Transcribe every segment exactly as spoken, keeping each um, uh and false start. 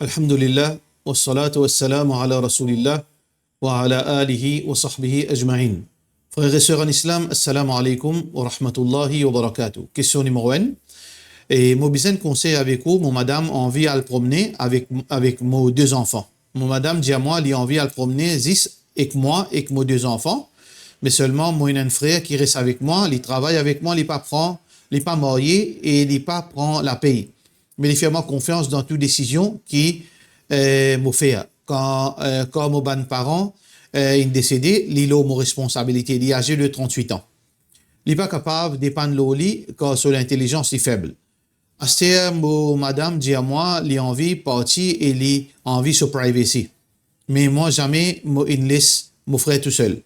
Alhamdulillah, wassalatu wassalamu ala Rasoulillah, wa ala alihi wa sahbihi ajmain. Frer e ser an Islam, assalamu alaikum wa rahmatullahi wa barakatuh. Kestion nimero enn. E mo bizin konsey avek ou, mo madam anvi al promne avek, avek mo de zanfan. Mo madam dir mwa li anvi al promne zis ek mwa ek mo de zanfan, me selman mo ena enn frer ki res avek mwa, li travay avek mwa, li pa pran, li pa marye e li pa pran lapey. Me li fer mwa konfians dan tou desizion ki, eh, mo fer. Kan, eh, kan mo bann paran, eh, inn desede, li lor mo responsabilite, li aze de trant-wit an. Li pa kapav depann lor li, kar so lintelizans li feb. Aster mo madam dir mwa li anvi parti e li anvi so privacy. Me mwa zame mo inn les mo frer tousel.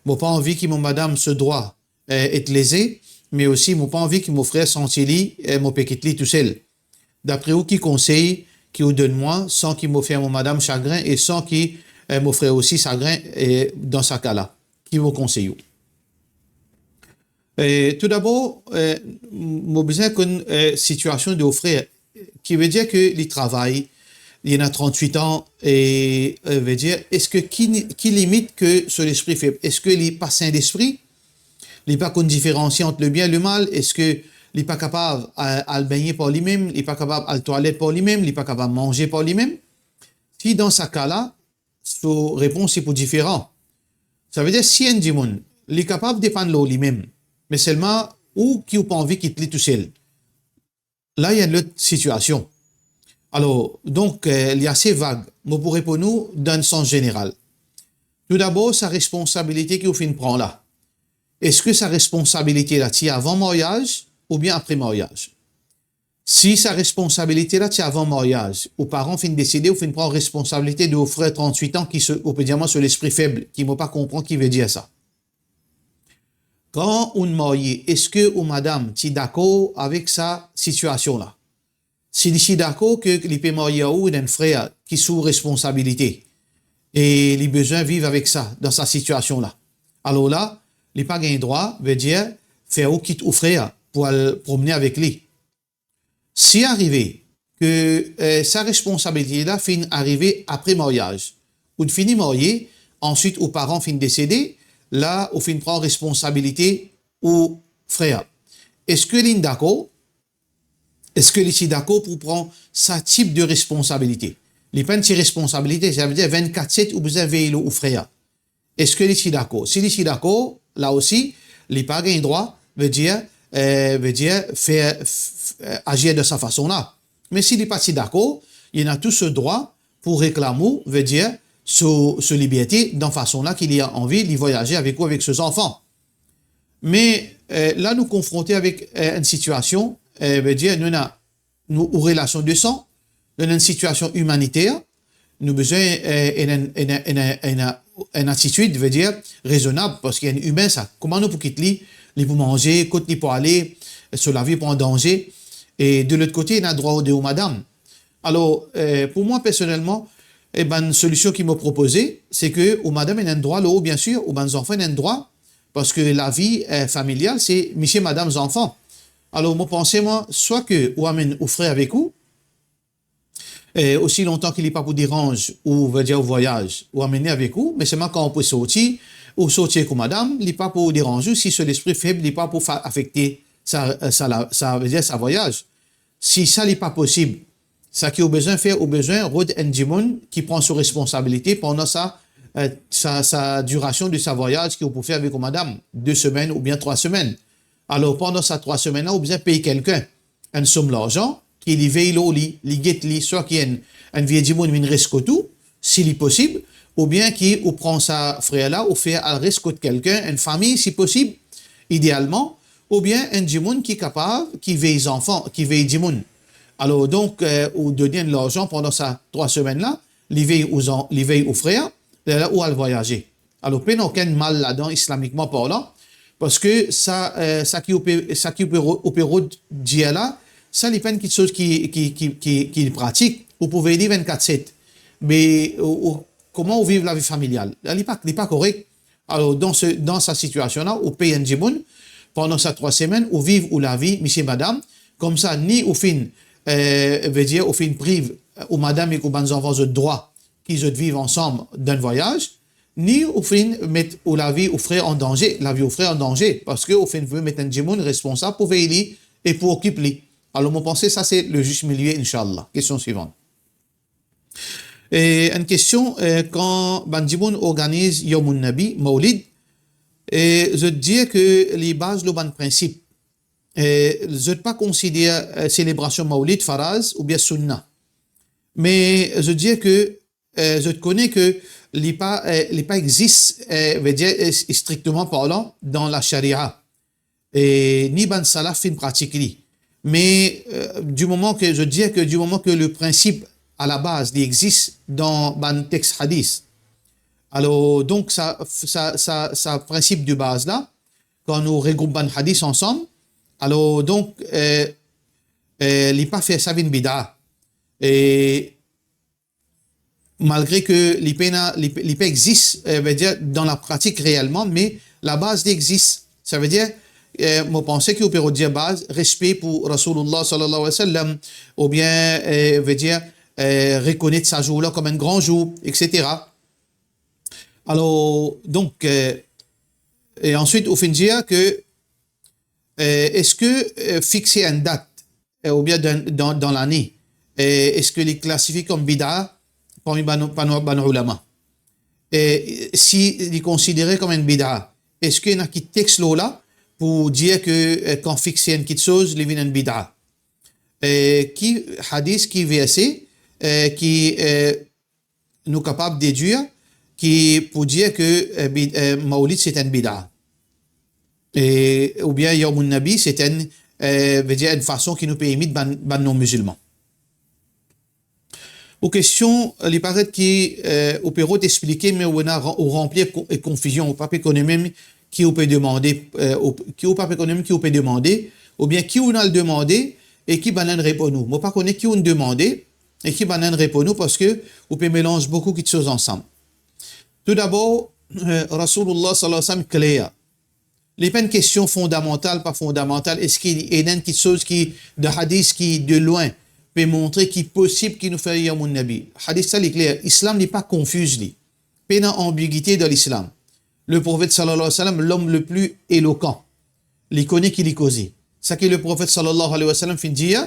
Mo pa anvi ki mo madam so drwa, eh, et leze, me osi mo pa anvi ki mo frer santi li, eh, mo pe kit li tousel. Dapre ou, ki konsey ki ou donn mwa san ki mo fer mo madam sagrin e san ki, eh, mo frer osi sagrin, eh, dan sa ka la? Ki mo konsey ou? Eh, toudabor, eh, mo bizin konn, eh, sitiasion de ou frer, ki vedir ke li travay, li ena trant-wit an, e, eh, vedir, eski ki, ki limit ke so lespri feb? Eski li pa sin lespri? Li pa konn diferansie ant lebien e lemal? Eski li pa kapav, eh, al begne par limem? Li pa kapav al twalet par limem? Li pa kapav manze par limem? Si dan sa ka la, so repons li pou diferan. Savedir si enn dimoun, li kapav depann lor limem, me selman ou ki ou pa anvi kit li tousel, la ena enn lot sitiasion. Alor, donk, eh, li ase vag. Mo pou reponn ou dan enn sans zeneral. Toudabor, sa responsabilite ki ou finn pran la, eski sa responsabilite la ti avan maryaz oubien apre maryaz? Si sa responsabilite la ti avan maryaz, ou paran finn desede, ou finn pran responsabilite de ou frer trant-wit an ki so, ou pe dir mwa so lespri feb, ki mo pa konpran ki vedir sa. Kan ou'nn marye, eski ou madam ti dakor avek sa sitiasion la? Si li ti dakor ke li pe marye ar ou, li ena enn frer ki sou responsabilite e li bizin viv avek sa dan sa sitiasion la, alor la, li pa gagn drwa, vedir, fer ou kit ou frer pou al promne avek li. Si arive ke, eh, sa responsabilite la finn arive apre maryaz, ou fini marye, answit ou paran finn desede, la ou finn pran responsabilite ou frer. Eski li'nn dakor? Eski li ti dakor pou pran sa tip de responsabilite? Li pa enn ti responsabilite, savedir vennkat set ou bizin vey lor ou frer. Eski li ti dakor? Si li ti dakor, la osi, li pa gagn drwa, vedir, eh, vedir fer, f-, f-, eh, azir de sa fason la. Me si li pa ti dakor, li ena tou so drwa pou reklam ou, vedir so, so liberte, dan fason la ki li anvi, li vwayaze avek ou, avek so zanfan. Me, eh, la nou konfronte avek, eh, enn sitiasion, eh, vedir nou ena nou, ou relasion de san, dan enn sitiasion imaniter, nou bizin, eh, ena, ena, ena, ena, ena enn atitid, vedir, rezonab, parski enn imin sa. Kouma nou pou kit li, li pou manze, kot li pou ale, so lavi pou an danze. E de lot kote, ena drwa de ou madam. Alor, eh, pou mwa personelman, e bann solision ki mo propoze, se ke ou madam ena enn drwa lor ou, biensir, ou bann zanfan ena enn drwa, parski lavi, eh, familial, se misie, madam, zanfan. Alor, mo panse, mwa, swa ke ou amenn ou frer avek ou, eh, osi lontan ki li pa pou deranz ou, vedir ou vwayaz, ou amenn li avek ou, me selman kan ou pou sorti, ou sorti ek ou madam, li pa pou deranz ou, si so lespri feb, li pa pou fa-, afekte sa, sa la, sa, vedir sa vwayaz. Si sa li pa posib, sa ki ou bizin fer, ou bizin rod enn dimoun ki pran so responsabilite pandan sa, eh, sa, sa dirasion de sa vwayaz ki ou pou fer avek ou madam, de semenn oubien trwa semenn. Alor, pandan sa trwa semenn la, ou bizin pey kelkenn enn som larzan, ki li vey lor li, li get li, swa ki enn, enn vie dimoun vinn res kot ou, si li posib, oubien ki ou pran sa frer la, ou fer al res kot kelkenn, enn fami, si posib, idealman, oubien enn dimoun ki kapav, ki vey zanfan, ki vey dimoun. Alor, donk, eh, ou donn li enn larzan pandan sa trwa semenn la, li vey ou zan-, li vey ou frer, lerla ou al vwayaze. Alor, pena okenn mal ladan, islamikman parlan, parski sa, eh, sa ki ou pe, sa ki ou pe ro-, ou pe rod dir la, sa li pa enn kiksoz ki, ki, ki, ki, ki pratik, ou pou vey li vennkat set. Me, ou, ou, kouma ou viv lavi familial? La, li pa, li pa korek. Alor, dan se, dan sa sitiasion la, ou pey enn dimoun, pandan sa trwa semenn, ou viv ou lavi, misie, madam, koumsa, ni ou finn, eh, vedir, ou finn priv ou madam ek ou bann zanfan zot drwa ki zot viv ansam dan enn vwayaz, ni ou finn met ou lavi ou frer an danze, lavi ou frer an danze, parski ou finn met enn dimoun responsab pou vey li e pou okip li. Alor, mo panse sa se le zis milie, inshallah. Kestion swivan. E enn kestion, eh, kan bann dimoun organiz Yawmun Nabi, Mawlid, e zot dir ke li baz lor bann prinsip. E zot pa konsider, eh, selebrasion Mawlid faraz oubien sunna. Me zot dir ke, eh, zot kone ke li pa, eh, li pa exis, eh, vedir, eh, strikteman parlan, dan la sharia. E ni bann salaf finn pratik li. Me, eh, di moman ke, zot dir ke di moman ke le prinsip a la baz, li exis dan bann text hadis. Alor, donk, sa, sa, sa, sa prinsip de baz la, kan nou regroup bann hadis ansam, alor, donk, eh, eh, li pa fer sa vinn bida. E malgre ke li pena, li, li pa exis, eh, vedir, dan la pratik reelman, me la baz li exis. Savedir, eh, mo panse ki ou pe rod dir baz, respe pou Rasoulillah sallallahu alayhi wa sallam, oubien, eh, vedir, eh, rekonet sa zour la kom enn gran zour, et cetera. Alor, donk, eh, e answit, ou finn dir ke, eh, eski, eh, fixe enn dat, eh, oubien dan, dan, dan lane, eh, eski li klasifie kom bida parmi bann, bann, bann oulama? E si li konsidere kom enn bida, eski ena ki text lor la pou dir ke, eh, kan fixe enn kitsoz, li vinn enn bida? E ki hadis, ki verse, eh, ki, eh, nou kapav dedwir ki pou dir ke, eh, bi-, eh, Mawlid se enn bida. E, oubien Yawmun Nabi se enn, eh, vedir enn fason ki nou pe imit bann, bann non-mizilman. Ou kestion, eh, li paret ki, eh, ou pe rod explike, me ou ena ra-, ou ranpli ek ko-, ek konfizion, ou pa pe kone mem ki ou pe demande, eh, ou, ki ou pa pe kone mem ki ou pe demande, oubien ki ou al demande e ki bann-la reponn ou. Mo pa kone ki ou demande, e ki bann-la reponn ou, parski ou pe melanz boukou kitsoz ansam. Toudabor, eh, Rasoulillah sallallahu alayhi wa sallam kler. Li pa enn kestion fondamantal, pa fondamantal, eski ena enn kitsoz ki, dan hadis ki, de lwin, pe montre ki posib ki nou fer Yawmun Nabi? Hadis sa, li kler. Islam, li pa konfiz li. Pena anbigite dan Lislam. Le Profet sallallahu alayhi wa sallam, l'homme le plus éloquent. Li kone ki li koze. Sa ki le Profet sallallahu alayhi wa sallam finn dir,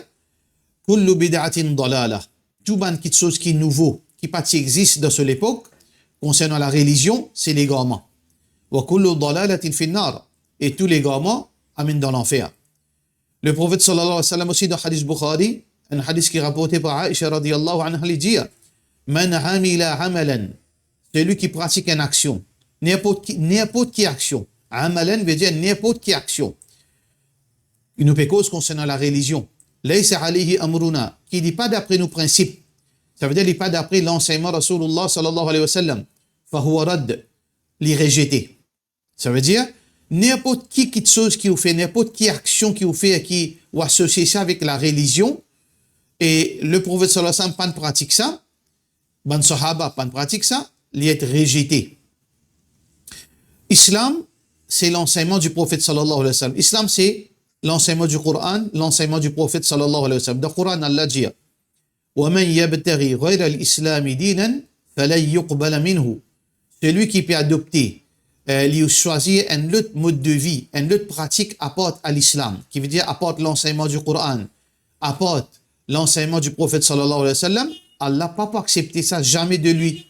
"Kullu bid'atin dalalah." Tou bann kitsoz ki nouvo, ki pa ti exis dan so lepok, konsernan la relizion, se legarman. "Wa kullu dalalatin fin nar." E tou legarman amenn dan lanfer. Le Profet sallallahu alayhi wa sallam osi dan hadis Bukhari, enn hadis ki raporte par Aisha radiyallahu anha, li dir, "Man amila amalan", seli ki pratik enn aksion, ninport ki, ninport ki aksion, amalan vedir ninport ki aksion, nou pe koz konsernan la relizion, "laysa alayhi amruna", ki li pa dapre nou prinsip, savedir li pa dapre lansegnman Rasoulillah sallallahu alayhi wa sallam, "fahuwa radd", li rezete. Savedir, ninport ki kitsoz ki ou fer, ninport ki aksion ki ou fer ki ou asosie sa avek la relizion, e le Profet sallallahu alayhi wa sallam pa'nn pratik sa, bann sahaba pa'nn pratik sa, li et rezete. Islam, se lansegnman di Profet sallallahu alayhi wa sallam. Islam, se lansegnman di Koran, lansegnman di Profet sallallahu alayhi wa sallam. Dan Koran, Allah dir, "Wa man yabtaghi ghayra al-islami dinan falan yuqbala minhu." Seli ki pe adopte, eh, li swazir enn lot mod de vi, enn lot pratik apart a Lislam, ki vedir apart lansegnman di Koran, apart lansegnman di Profet sallallahu alayhi wa sallam, Allah pa pou aksepte sa zame de li.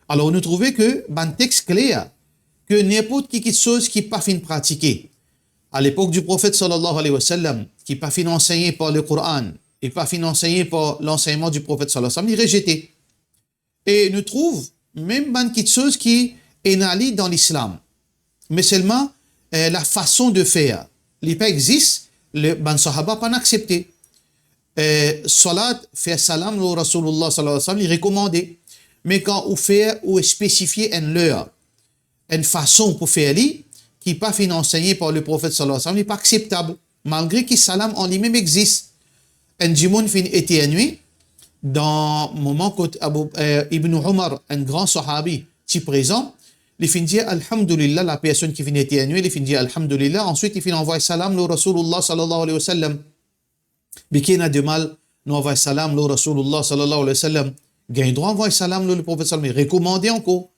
Alor, nou trouve ke bann text kler, ke ninport ki kitsoz ki pa finn pratike a lepok di Profet sallallahu alayhi wa sallam, ki pa finn ansegne par le Koran, e pa finn ansegne par lansegnman di Profet sallallahu alayhi wa sallam, li rezete. E nou trouv mem bann kitsoz ki ena li dan Lislam. Me selman, eh, la fason de fer, li pa exis, le, bann sahaba pa'nn aksepte. Eh, salat, fer salam lor Rasoulillah sallallahu alayhi wa sallam, li rekomande. Me kan ou fer, ou spesifie enn ler, enn fason pou fer li, ki pa finn ansegne par le Profet sallallahu alayhi wa sallam, li pa akseptab, malgre ki salam an limem exis. Enn dimoun finn eternwe dan moman kot Abu, eh, Ibn Umar, enn gran sahabi, ti prezan, li finn dir, "Alhamdulillah", la personn ki finn eternwe, li finn dir, "Alhamdulillah", answit li finn anvway salam lor Rasoulillah sallallahu alayhi wa sallam. Me ki ena de mal nou avoy salam lor Rasoulillah sallallahu alayhi wa sallam, gagn drwa avoy salam lor Leprofet sallam, li rekomande ankor.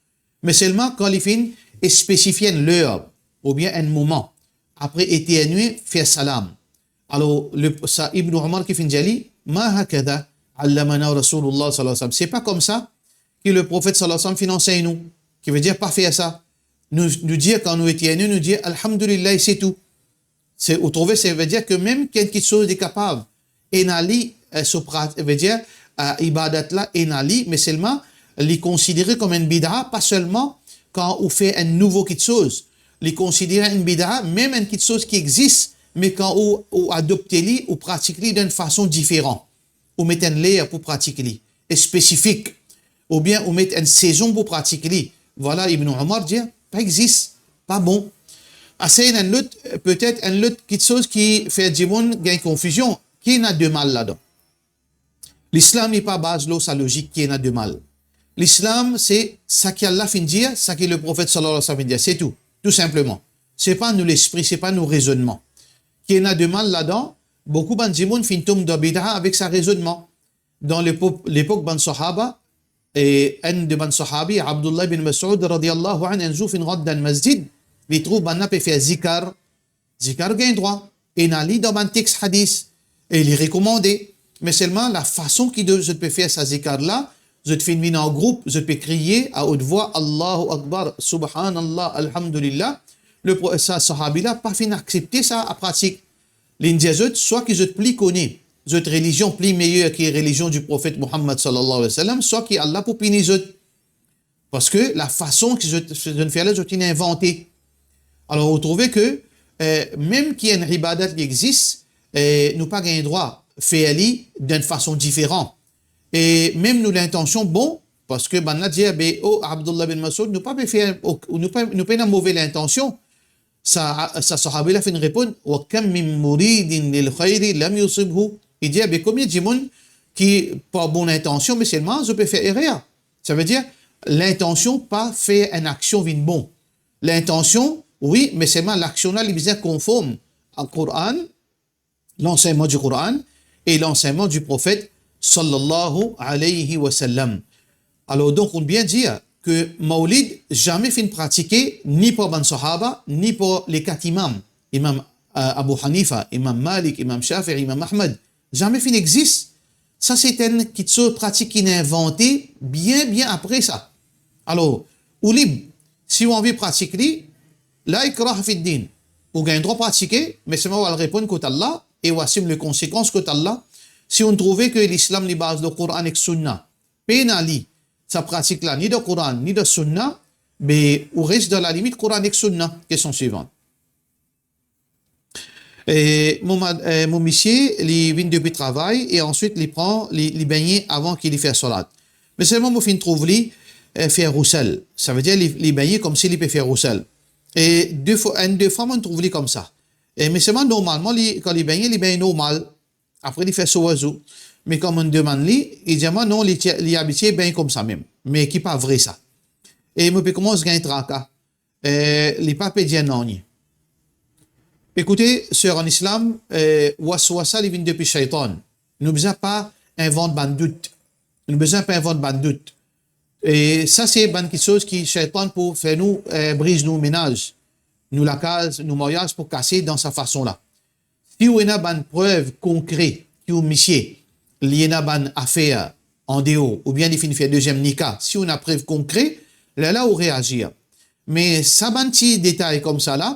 Me selman kan li finn spesifie enn ler oubien enn moman, apre eterne, fer salam. Alor, le, sa Ibn Omar ki finn dir li, "Ma hakadha allamana Rasoulillah sallallahu alayhi wa sallam." Se pa koumsa ki Leprofet sallallahu alayhi wa sallam finn ansegn nou. Ki vedir pa fer sa. Nou, nou dir, kan nou eterne, nou dir, "Alhamdulillah," e se tou. Se, ou trouve, sa vedir ke mem ki enn kitsoz li kapav ena li, eh, so pra-, vedir, eh, ibadat la ena li, me selman li konsidere kom enn bida, pa selman kan ou fer enn nouvo kitsoz. Li konsidere enn bida, mem enn kitsoz ki exis, me kan ou, ou adopte li, ou pratik li dan enn fason diferan. Ou met enn ler pou pratik li, e spesifik, oubien ou met enn sezon pou pratik li. Vwala, Ibn Omar dir, pa exis, pa bon. Ase ena enn lot, petet enn lot kitsoz ki fer dimoun gagn konfizion, ki ena de mal ladan? Lislam, li pa baz lor sa lozik ki ena de mal. Lislam, se sa ki Allah finn dir, sa ki Leprofet sallallahu alayhi wa sallam finn dir, se tou, tou sinpleman. Se pa nou lespri, se pa nou rezonnman. Ki ena de mal ladan, boukou bann dimoun finn tom dan bida avek sa rezonnman. Dan lepok, lepok bann sahaba, e enn de bann sahabi, Abdullah bin Masoud radiyallahu anhu, enn zour finn rant dan masjid, li trouv bann la pe fer zikar. Zikar gagn drwa, ena li dan bann text hadis, e li rekomande. Me selman lafason ki de, zot pe fer sa zikar la, zot finn vinn an group, zot pe kriye a haute voix, "Allahu Akbar, Subhanallah, Alhamdulillah." Le pro-, sa sahabi la pa finn aksepte sa pratik. Li'nn dir zot, swa ki zot pli kone, zot relizion pli meyer ki relizion di Profet Muhammad sallallahu alayhi wa sallam, swa ki Allah pou pini zot. Parski lafason ki zot, zot fer la, zot inn invante. Alor, ou trouve ke, eh, mem ki enn ibadat li exis, eh, nou pa gagn drwa fer li dan enn fason diferan. E mem nou lintansion bon, parski bann la dir, "Be, oh, Abdullah bin Masoud, nou pa pe fer, oh, nou pa, nou pena move lintansion." Sa, sa sahabi la finn reponn, "Wa kam min muridin lil khayri lam yusibhu." Li dir, "Be, konbien dimoun ki par bon lintansion, me selman zot pe fer erer." Sa vedir, lintansion pa fer enn aksion vinn bon. Lintansion, wi, me selman laksion la, li bizin konform a Koran, lansegnman di Koran e lansegnman di Profet sallallahu alayhi wa sallam. Alor, donk, ou bien dir ke Mawlid zame finn pratike ni par bann sahaba, ni par le kat imam, Imam, eh, Abu Hanifa, Imam Malik, Imam Shafi'i, Imam Ahmad. Zame finn exis. Sa se enn kitsoz pratik ki inn invante bien, bien apre sa. Alor, ou lib. Si ou anvi pratik li, la ikraha fid din. Ou gagn drwa pratike, me selman ou al reponn kot Allah e ou asim le konsekans kot Allah. Si ou trouve ke Lislam li baz lor Koran ek Sunna, pena li sa pratik la, ni dan Koran, ni dan Sunna, be ou res dan lalimit Koran ek Sunna. Kestion swivan. E mo mad-, e mo misie, li vinn depi travay e answit li pran, li, li begne avan ki li fer salat. Me selman mo finn trouv li, e, fer rousel. Savedir li, li begne koumsi li pe fer rousel. E de fwa, enn de fwa, mo trouv li koumsa. E me selman normalman, li, kan li begne, li begne normal. Apre, li fer so wazou. Me kan mo demann li, li dir mwa, non, li ti, li abitie begne koumsa mem. Me ki pa vre sa. E mo pe koumans gagn traka. E, li pa pe dir nanye. Ekoute, ser an Islam, e, waswasa, li vinn depi shaytan. Nou bizin pa invant bann dout. Nou bizin pa invant bann dout. E sa se bann kitsoz ki shaytan pou fer nou, e, briz nou menaz, nou lakaz, nou maryaz pou kase dan sa fason la. Si ou ena bann prev konkre ki ou misie, li ena bann afer andeor, oubien li finn fer deziem nika, si ou ena prev konkre, lerla ou reazir. Me sa bann ti detay koumsa la,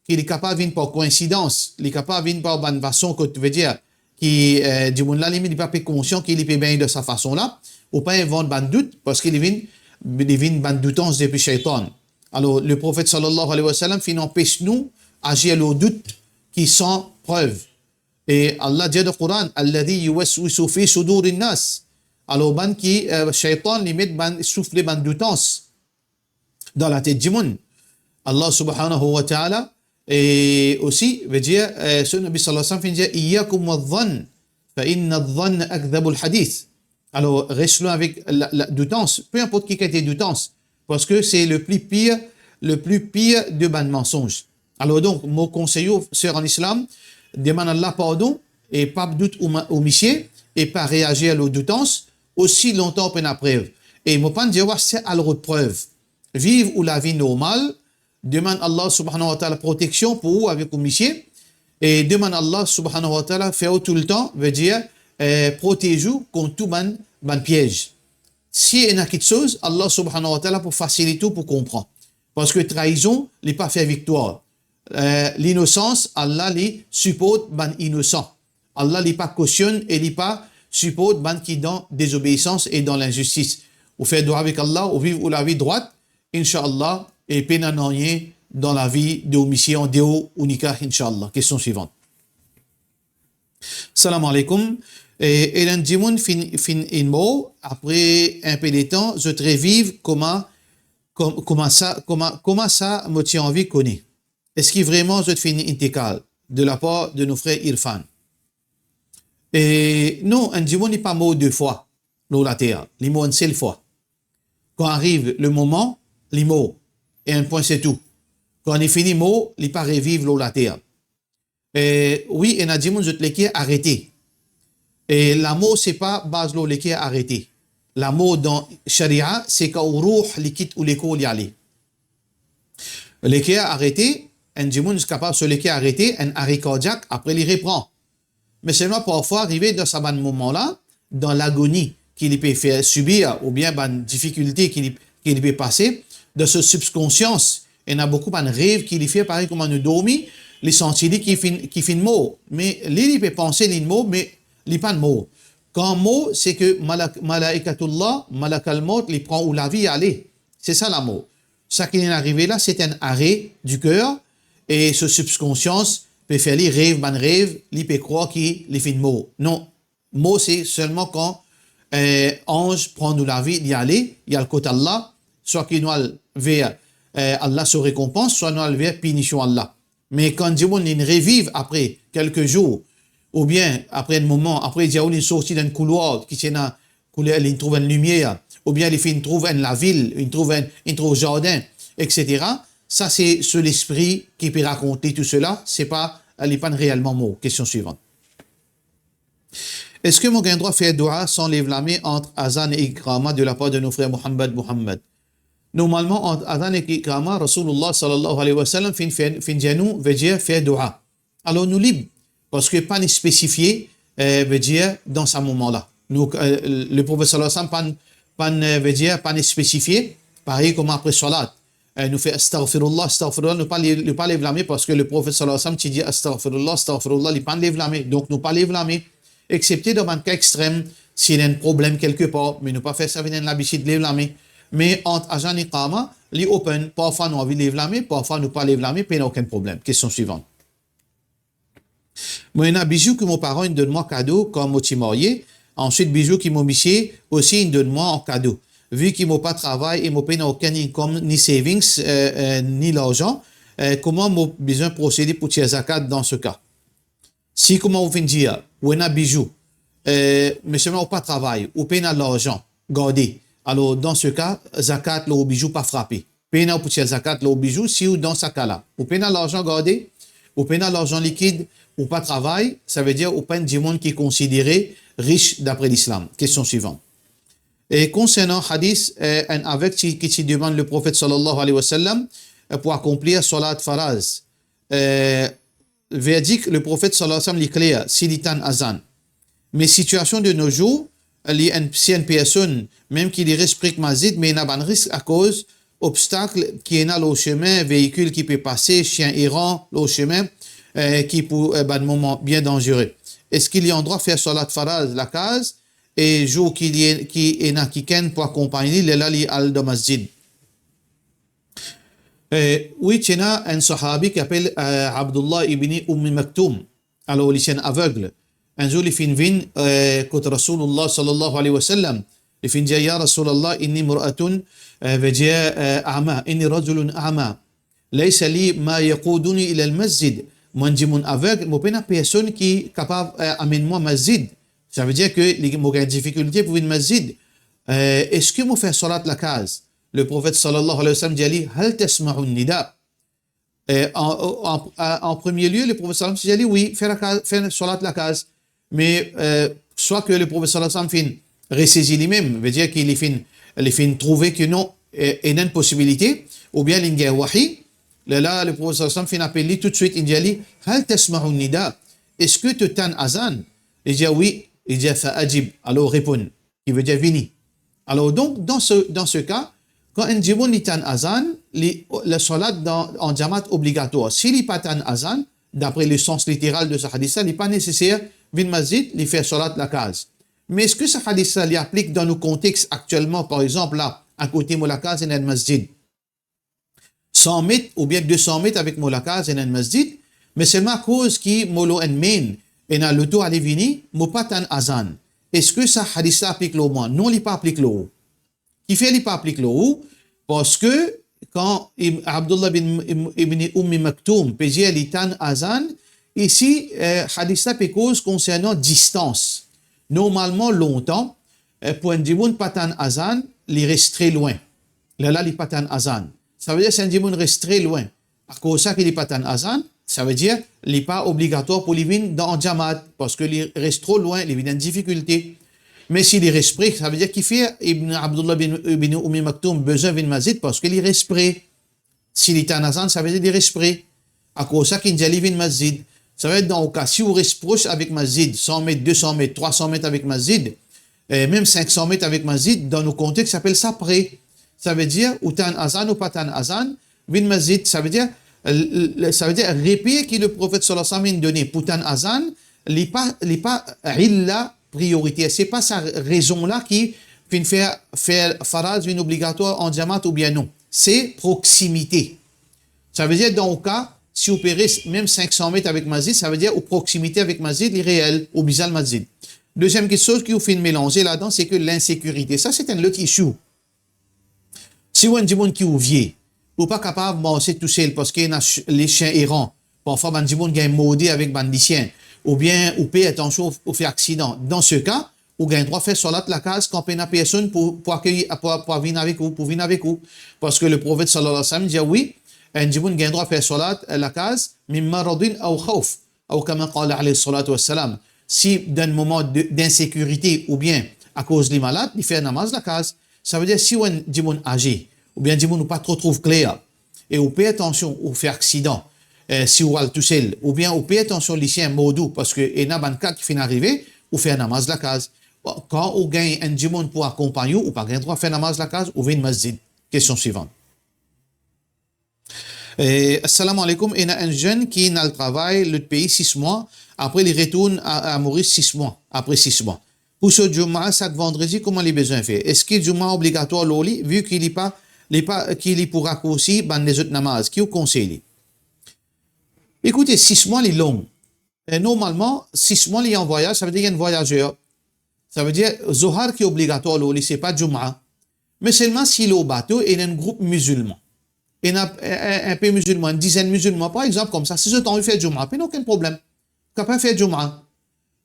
ki li kapav vinn par koinsidans, li kapav vinn par bann fason kot, vedir, ki, e, dimoun la, li, li pa pe konsian ki li pe begne dan sa fason la, ou pa invant bann dout, parski li vinn, li vinn bann doutans depi shaytan. Alor, le Profet sallallahu alayhi wa sallam finn anpes nou azir lor dout ki san prev. E Allah dir dan Koran, "Alladhi yuwaswisu fi sudurin nas." Alor, bann ki, e, shaytan, li met bann, soufle bann doutans dan latet dimoun. Allah subhanahu wa ta'ala, e osi, vedir, e, so Nabi sallallahu alayhi wa sallam finn dir, "Iyyakum wadh-dhann, fa inna adh-dhanna akdhabul hadith." Alor, res lwin avek la, la doutans, pe inport ki kalite doutans, parski se le pli pir, le pli pir de bann mansonz. Alor donk, mo konsey ou, ser an Islam, demann Allah pardon, e pa dout ou ma-, ou misie, e pa reazir lor doutans, osi lontan ou pena prev. E mo pa'nn dir ou aster al rod prev. Viv ou lavi normal, demann Allah subhanahu wa ta'ala proteksion pou ou avek ou misie, e demann Allah subhanahu wa ta'ala fer ou toultan, vedir, eh, protez ou kont tou bann, bann piez. Si ena kiksoz, Allah subhanahu wa ta'ala pou fasilit ou pou konpran. Parski traizon, li pa fer viktwar. Eh, linosans, Allah li siport bann inosan. Allah li pa kosionn e li pa siport bann ki dan dezobeisans e dan linzistis. Ou fer dwa avek Allah, ou viv ou lavi drwat, inshallah, e pena nanye dan lavi de ou misie andeor ou nikah, inshallah. Kestion swivan. Salam alaikum. E, ena enn dimoun finn, finn inn mor, apre enpe letan, zot reviv, kouma, kom-, kouma sa, kouma, kouma sa, mo ti anvi kone. Eski vreman zot finn intikal de lapar de nou frer Irfan? E non, enn dimoun li pa mor de fwa lor later, li mor enn sel fwa. Kan ariv le moman, li mor, e enn pwin se tou. Kan li fini mor, li pa reviv lor later. E wi, ena dimoun zot leker arete. E lamor se pa baz lor leker arete. Lamor dan sharia, se kan ou rooh li kit ou lekor li ale. Leker arete, enn dimoun kapav so leker arete, enn are kardiak, apre li repran. Me selman parfwa arive dan sa bann moman la, dan lagoni ki li pe fer sibir, oubien bann difikilte ki li, ki li pe pase, dan so sibkonsians, ena boukou bann rev ki li fer parey kouma nou dormi, li santi li ki finn, ki finn mor. Me li, li pe panse li mor, me li pa'nn mor. Kan mor, se ke malak-, malaikatullah, malakal mot, li pran ou lavi, ale. Se sa lamor. Sa ki finn arive la, se enn are di ker, e so sibkonsians pe fer li rev bann rev, li pe krwar ki li finn mor. Non, mor se selman kan, eh, anz pran nou lavi, li ale, li al kot Allah, swa ki nou al ver, eh, Allah so rekonpans, swa nou al ver pinision Allah. Me kan dimoun li reviv apre kelke zour, oubien apre enn moman, apre li dir ou li sorti dan enn koulwar ki ti ena kouler, li trouv enn limier, oubien li finn trouv enn lavil, li trouv enn, li trouv zardin, et cetera. Sa se so lespri ki pe rakont li tou sela, se pa, li pa'nn reelman mor. Kestion swivan. Eski mo gagn drwa fer dua san lev lame ant azan e iqama de lapar de nou frer Mohammad Mohammad? Normalman, ant azan ek iqama, Rasoulullah sallallahu alayhi wa sallam finn fer, finn dir nou, vedir fer dua. Alor nou lib, parski pa'nn spesifie, eh, vedir dan sa moman la. Nou, eh, le Profet sallallahu alayhi wa sallam pa'nn, pa'nn, eh, vedir pa'nn spesifie, parey kouma apre salat. Eh, nou fer astaghfirullah, astaghfirullah, nou pa lev, nou pa lev lame parski le Profet sallallahu alayhi wa sallam ti dir astaghfirullah, astaghfirullah, li pa'nn lev lame. Donk nou pa lev lame. Exsepte dan bann ka extrem, si ena enn problem kelke par, me nou pa fer sa vinn enn labitid lev lame. Me ant azan iqama, li open, parfwa nou anvi lev lame, parfwa nou pa lev lame, pena okenn problem. Kestion swivan. Mo ena bizou ki mo paran inn donn mwa kado kan mo ti marye, answit bizou ki mo misie osi inn donn mwa an kado. Vi ki mo pa travay e mo pena okenn income, ni savings, eh, eh, ni larzan, eh, kouma mo bizin prosede pou tir zakat dan se ka? Si kouma ou finn dir, ou ena bizou, eh, me selman ou pa travay, ou pena larzan garde, alor dan se ka, zakat lor bizou pa frape. Pena ou pou tir zakat lor bizou si ou dan sa ka la. Ou pena larzan garde, ou pena larzan likid, ou pa travay, savedir ou pa enn dimoun ki konsidere rich dapre Lislam. Kestion swivan. E konsernan hadis, eh, enn aveg ti, ki ti demann le Profet sallallahu alayhi wa sallam, eh, pou akonplir salat faraz, eh, verdik le Profet sallallahu alayhi wa sallam li kler, si li tann azan. Me sitiasion de nos jours, li enn, si enn personn, mem ki li res pre masjid, me ena bann risk akoz obstak ki ena lor sime, veikil ki pe pase, sien eran lor sime, eh, ki pou, eh, bann moman bien danzere. Eski li andrwa fer salat faraz lakaz, e zour ki li, ki ena kikenn pou akonpagn li, lerla li al dan masjid? Eh, wi, ti ena enn sahabi ki apel, eh, Abdullah ibn Ummi Maktoum. Alor, li ti enn aveg. Enn zour, li finn vinn, eh, kot Rasoulullah sallallahu alayhi wa sallam. Li finn dir, "Ya Rasoulullah, inni mra'atun", eh, vedir, eh, a'ma, "inni rajulun a'ma. Laysa li ma yaquduni ila al-masjid." Mwa enn dimoun aveg, mo pena personn ki kapav, eh, amenn mwa masjid. Savedir ke li, mo gagn difikilte pou vinn masjid. Eh, eski mo fer salat lakaz? Le Profet sallallahu alayhi wa sallam dir li, "Hal tasma'un nida?" Eh, an, an, an, an premie lie, le Profet sallam ti dir li, "Wi, fer lakaz, fer salat lakaz." Me, eh, swa ke le Profet sallallahu alayhi wa sallam finn resezi limem, vedir ki li finn, li finn trouve ke non, eh, ena enn posibilite, oubien li gagn wahi, lerla le Profet sallallahu alayhi wa sallam finn apel li toutswit, li dir li, "Hal tasma'u nida? Eski to tann azan?" Li dir, "Wi." Li dir, "Fa ajib." Alor reponn, ki vedir vini. Alor donk, dan se, dan se ka, kan enn dimoun li tann azan, li, lasalat dan, an jamat obligatwar. Si li pa tann azan, dapre le sans literal de sa hadis la, li pa neseser vinn masjid, li fer salat lakaz. Me eski sa hadis la, li aplik dan nou kontex aktielman, par exanp, la, akote mo lakaz, ena enn masjid san met oubien de san met avek mo lakaz, ena enn masjid, me selman akoz ki mo lor enn main, ena loto ale vini, mo pa tann azan. Eski sa hadis la aplik lor mwa? Non, li pa aplik lor ou. Kifer li pa aplik lor ou? Parski kan Ib-, Abdullah bin Im-, Ibn Ummi Maktoum pe dir li tann azan, isi, eh, hadis la pe koz konsernan distans. Normalman, lontan, eh, pou enn dimoun pa tann azan, li res tre lwin. Lerla li pa tann azan. Savedir si enn dimoun res tre lwin, akoz sa ki li pa tann azan, savedir li pa obligatwar pou li vinn dan jamat, parski li res tro lwin, li vinn enn difikilte. Me si li res pre, savedir kifer Ibn Abdullah bin, bin Ummi Maktoum bizin vinn masjid, parski li res pre. Si li tann azan, savedir li res pre. Akoz sa ki dir li vinn masjid. Savedir dan ou ka, si ou res pros avek masjid, san met, de san met, trwa san met avek masjid, eh, mem sink san met avek masjid, dan nou kontex, apel sa pre. Savedir, ou tann azan, ou pa tann azan, vinn masjid, savedir, l-, l-, savedir, reper ki le Profet sallallahu alayhi wa sallam inn done pou tann azan, li pa, li pa illa prioriter. Se pa sa rezon la ki finn fer, fer faraz vinn obligatwar an jamat oubien non. Se proksimite. Savedir, dan ou ka, si ou pe res mem sink san met avek masjid, savedir ou proksimite avek masjid, li reel, ou bizin al masjid. Deziem kiksoz ki ou finn melanze ladan, se ke linsekirite. Sa, se enn lot issue. Si ou enn dimoun ki ou vie, ou pa kapav marse tousel parski ena ch-, lesien eran, parfwa bann dimoun gagn morde avek bann lesien, oubien ou per, atansion, ou, ou fer aksidan. Dan se ka, ou gagn drwa fer salat lakaz kan pena personn pou, pou akeyir, pou, pou vinn avek ou, pou vinn avek ou. Parski le Profet sallallahu alayhi wa sallam dir, wi, enn dimoun gagn drwa fer salat, eh, lakaz, min maradin aw khawf. Aw kama qala alayhi salatu wassalam. Si dan moman de, dinsekirite oubien akoz li malad, li fer namaz lakaz. Savedir si ou enn dimoun aze, oubien dimoun ou pa tro trouv kler, e ou per, atansion, ou fer aksidan, eh, si ou al tousel, oubien ou per, atansion, lesien mord ou, parski ena bann ka ki finn arive, ou fer namaz lakaz. Kan ou gagn enn dimoun pou akonpagn ou, ou pa gagn drwa fer namaz lakaz, ou vinn masjid. Kestion swivan. Eh, assalamu alaikum, ena enn zenn ki inn al travay lot pei sis mwa, apre li retourn a, a Moris sis mwa, apre sis mwa. Pou so Juma sak vandredi, kouma li bizin fer? Eski Juma obligatwar lor li, vi ki li pa, li pa, ki li pou rakoursi bann lezot namaz? Ki ou konsey li? Ekoute, sis mwa li long. E normalman, sis mwa li an vwayaz, savedir li enn vwayazer. Savedir, Zohar ki obligatwar lor li, se pa Juma. Me selman si lor bato, ena enn group mizilman. Ena enn, enn, enn pe mizilman, enn dizenn mizilman, par exanp, koumsa, si zot anvi fer Juma, pena okenn problem. Kapav fer Juma.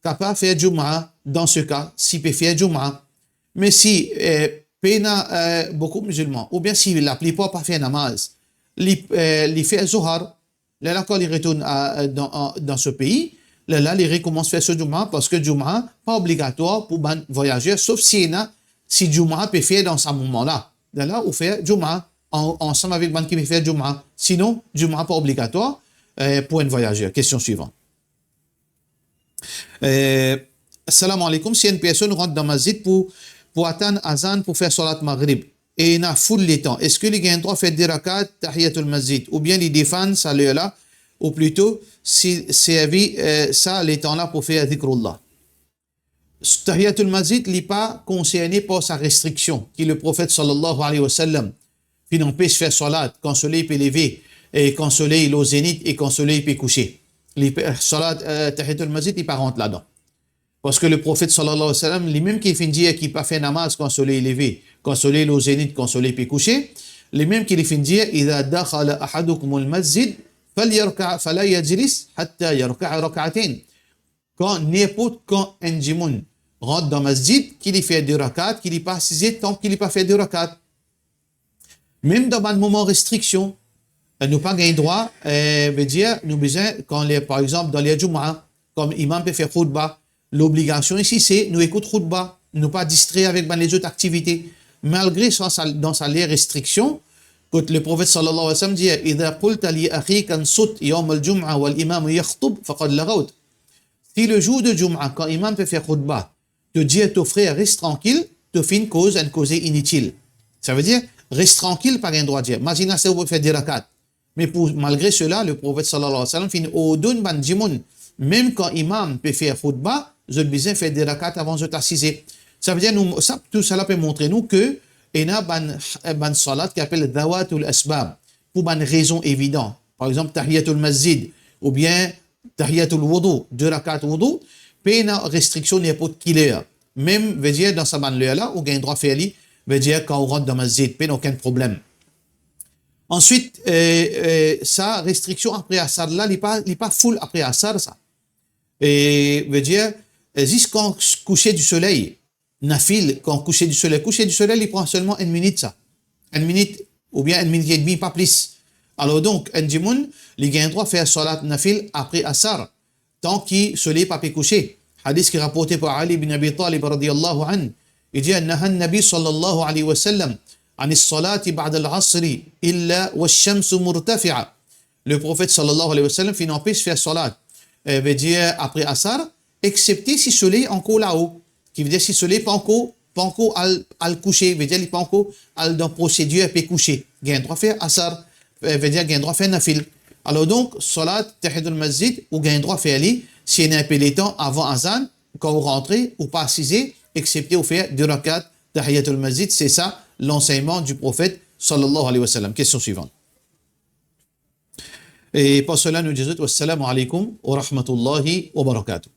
Kapav fer Juma, dan se ka, si pe fer Juma. Me si, eh, pena, eh, boukou mizilman, oubien si laplipar pa fer namaz, li, eh, li fer Zohar, lerla kan li retourn a, dan, an, dan so pei, lerla li rekoumans fer so Juma, parski Juma pa obligatwar pou bann vwayazer, sof si ena, si Juma pe fer dan sa moman la. Lerla ou fer Juma an, ansam avek bann ki pe fer Juma. Sinon, Juma pa obligatwar, eh, pou enn vwayazer. Kestion swivan. Eh, assalamu alaikum, si enn personn rant dan masjid pou, pou atann azan pou fer salat Maghrib, e ena foul letan, eski li gagn drwa fer de rakat Tahiyatul Masjid, oubien li defann sa ler la, ou plito, si servi, eh, sa letan la pou fer zikrullah? Tahiyatul Masjid, li pa konserne par sa restriksion ki le Profet sallallahu alayhi wa sallam finn anpes fer salat kan soley pe leve, e kan soley lor zenit, e kan soley pe kouse. Li pe, salat, eh, Tahiyatul Masjid, li pa rant ladan. Parski le Profet sallallahu alayhi wa sallam, limem ki finn dir ki pa fer namaz kan soley leve, kan soley lor zenit, kan soley pe kouse, limem ki li finn dir, "Idha dakhala ahadukumul masjid, falyarka, fala yajlis hatta yarka'a rak'atayn." Kan, ninport kan enn dimoun rant dan masjid, ki li fer de rakat, ki li pa asize tan ki li pa fer de rakat. Mem dan bann moman restriksion, eh, nou pa gagn drwa, eh, vedir, nou bizin, kan ler, par exanp, dan ler Juma, kan imam pe fer khoutba, Lobligasion isi se nou ekout khoutba, nou pa distrer avek bann lezot aktivite. Malgre sa, sa, dan sa ler restriksion, kot le Profet sallallahu alayhi wa sallam dir, "Idha qulta li akhika ansut yawm al-jum'a wal imam yakhtub, faqad laghawt." Si le zour de Jum'a, kan imam pe fer khoutba, to dir to frer, "Res trankil," to finn koz enn koze initil. Savedir, "Res trankil," pa gagn drwa dir. Mazinn ase ou pe fer de rakat. Me pou, malgre sela, le Profet sallallahu alayhi wa sallam finn ordonn bann dimoun, mem kan imam pe fer khoutba, zot bizin fer de rakat avan zot asize. Savedir, nou, sa, tou sala pe montre nou ke ena bann, bann salat ki apel zawatul asbab, pou bann rezon evidan. Par exanp, tahiyatul masjid, oubien tahiyatul wudou, de rakat wudou, pena restriksion ninport ki ler. Mem, vedir, dan sa bann ler la, ou gagn drwa fer li, vedir, kan ou rant dan masjid, pena okenn problem. Answit, eh, eh, sa restriksion apre asar la, li pa, li pa full apre asar sa. E, vedir, eh, zis kan kouse di soley, nafil, kan kouse di soley, kouse di soley, li pran selman enn minit sa. Enn minit, oubien enn minit edmi, pa plis. Alor donk, enn dimoun, li gagn drwa fer salat nafil apre asar, tan ki soley pa pe kouse. Hadis ki raporte par Ali bin Abi Talib radiyallahu anhu. Li dir, "Naha an-Nabi sallallahu alayhi wa sallam anis salati ba'da al-asri illa wash-shamsu murtafi'a." Le Profet sallallahu alayhi wa sallam finn anpes fer salat, eh, vedir apre asar, eksepte si soley ankor lao, ki vedir si soley pa ankor, pa ankor al, al kouse, vedir li pa ankor al dan prosedir pe kouse. Gagn drwa fer asar, eh, vedir gagn drwa fer nafil. Alor donk, salat tahiyatul masjid, ou gagn drwa fer li, si ena inpe letan avan azan, kan ou rantre, ou pa asize, eksepte ou fer de rakat tahiyatul masjid, se sa lansegnman di Profet sallallahu alayhi wa sallam. Kestion swivan. E par sela, nou dir zot, wassalamu alaykum wa rahmatullahi wa barakatuh.